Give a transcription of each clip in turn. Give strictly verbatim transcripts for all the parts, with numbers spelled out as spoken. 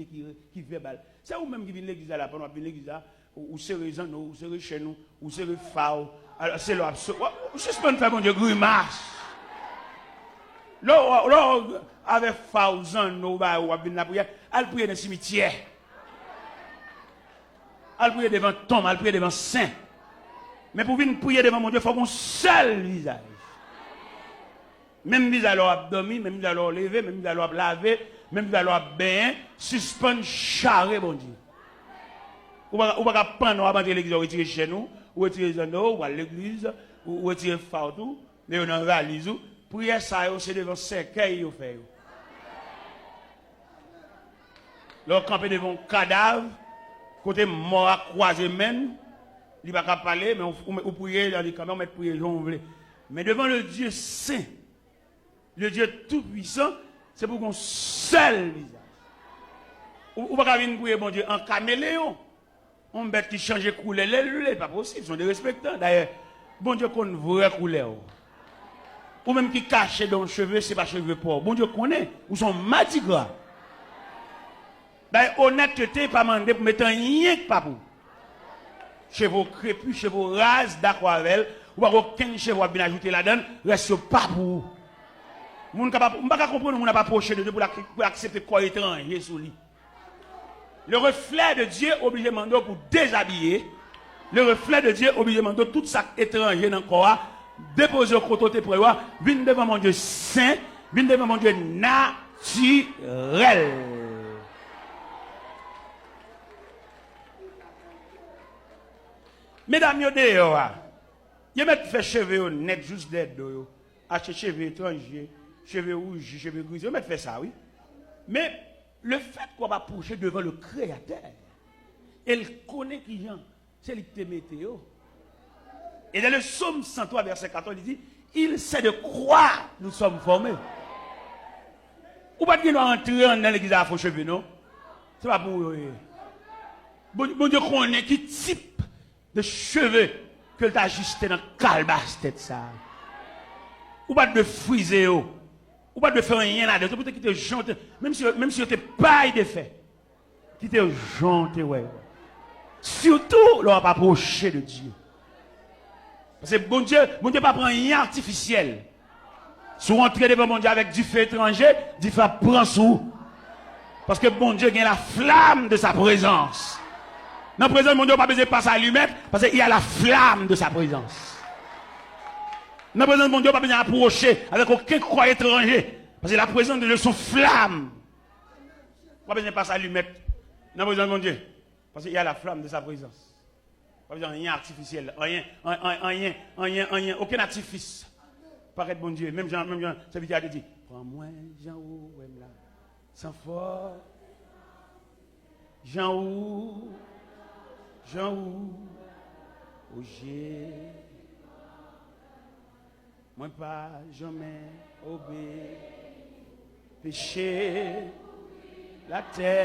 ki, ki vèbal. Se ou menm ki vin legliz la, la, pandan w ap vin legliz la, ou, ou sere zanno w, ou sere chèn ou, ou sere fa w. Alò, se lè w ap so-, w ap, w sispann fè Bondye grimas. Lè w, lè w avè fa w, zanno w, ba w ap vin lapriyè, al priye nan simityè. Al priye devan tonm, al priye devan sen. Men pou w vin priye devan Bondye, fòk w gen yon sèl vizaj. Menm vizaj lè w ap dòmi, menm vizaj lè w leve, menm vizaj lè w ap lave, menm vizaj lè w ap benyen, sispann chare Bondye. Ou pa, ou pa ka pandan w ap antre legliz, ou retire chèn ou, ou retire zanno w, ou al legliz, ou, ou retire fa w tou, men yo nan valiz ou. Priyè sa yo, se devan sèkèy yo fè yo. Lè w kanpe devan yon kadav, kote mò a kwaze men l, li pa ka pale, men ou, ou, ou priye, li kanpe, ou mèt priye jan w vle. Men devan le Dieu saint, le Dieu tout puissant, se pou gen yon sèl vizaj. Ou, ou pa ka vin priye Bondye an kameleyon. Yon bèt ki chanje koulè lè l vle, pa posib, se yon derespektan. Dayè, Bondye konn vrè koulè w. Ou menm ki kache dan yon cheve, se pa cheve pa w. Bondye konnen, ou se yon madigra. Dayè, onètete pa mande pou mete anyen k pa pou ou. Cheve w krepi, cheve w raz, dakò avè l, ou pa gen okenn cheve w ap vin ajoute ladan l, rès yo pa pou ou. Moun k ap, m pa ka konprann yon moun ap apwoche de Dye pou l ak-, pou l aksepte kò etranje sou li. Le reflet de Dieu oblije mande w pou dezabiye. Le reflet de Dieu oblije mande w tout sa k etranje nan kò a, depoze yo kote w te pran yo a, vin devan Bondye sen, vin devan Bondye natirèl. Medam yo deyò a, yo mèt fè cheve yo nèt jous dèyè do yo, achte cheve etranje, cheve wouji, cheve grize, yo mèt fè sa, wi. Men, lefèt ke w ap apwoche devan le Créateur, e l konnen kijan se li ki te mete yo. Et dans le psaume cent trois, verset quatorze, il dit, il sait de quoi nous sommes formés. Ou pa t gen dwa antre anndan legliz a fo cheve, non. Se pa pou ou yo ye. Bon, Bondye konnen ki tip de cheve ke l ta ajiste nan kalbas tèt sa a. Ou pa t dwe frize yo. Ou pa t dwe fè anyen ladan yo. Se pou te kite jan yo te, menm si, menm si yo te pay de fè. Kite yo jan w te wè yo. Sitou lè w ap apwoche de Dye. Paske Bondye, Bondye pa pran anyen atifisyèl. Si w antre devan Bondye avèk dife etranje, dife ap pran sou ou. Paske Bondye gen la flamme de sa présence. Nan prezans Bondye, ou pa bezwen pase alimèt, paske il y a la flamme de sa présence. Nan prezans Bondye, ou pa bezwen apwoche avèk okenn kò etranje, paske la présence de Dieu se yon flamme. Ou pa bezwen pase alimèt nan prezans Bondye. Paske y a la flamme de sa présence. Pa bezwen anyen atifisyèl, anyen, an-, an-, anyen, anyen, anyen, okenn atifis. Parèt Bondye, menm jan, menm jan sèvitè a te di, pran mwen jan ou wè m la, san fòs, jan ou, jan ou, o Jezi. Mwen pa janmen obeyi peche latè,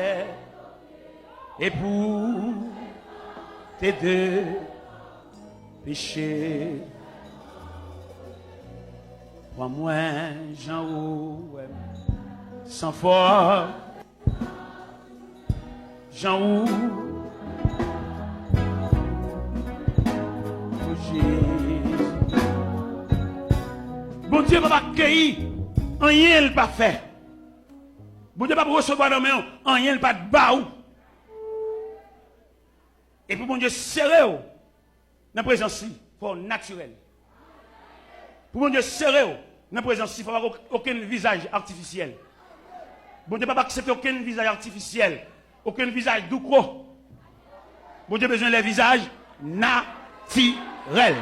e pou te de peche. Pran mwen jan ou wè m, san fòs. Jan ou, o Jezi. Bondye p ap akeyi anyen l pa fè. Bondye p ap resevwa nan men w anyen l pa t ba ou. E pou Bondye sere w, nan prezans li, fò w natirèl. Pou Bondye sere w nan prezans li, fò w pa gen okenn vizaj atifisyèl. Bondye p ap aksepte okenn vizaj atifisyèl, okenn vizaj douko. Bondye bezwen lè vizaj natirèl.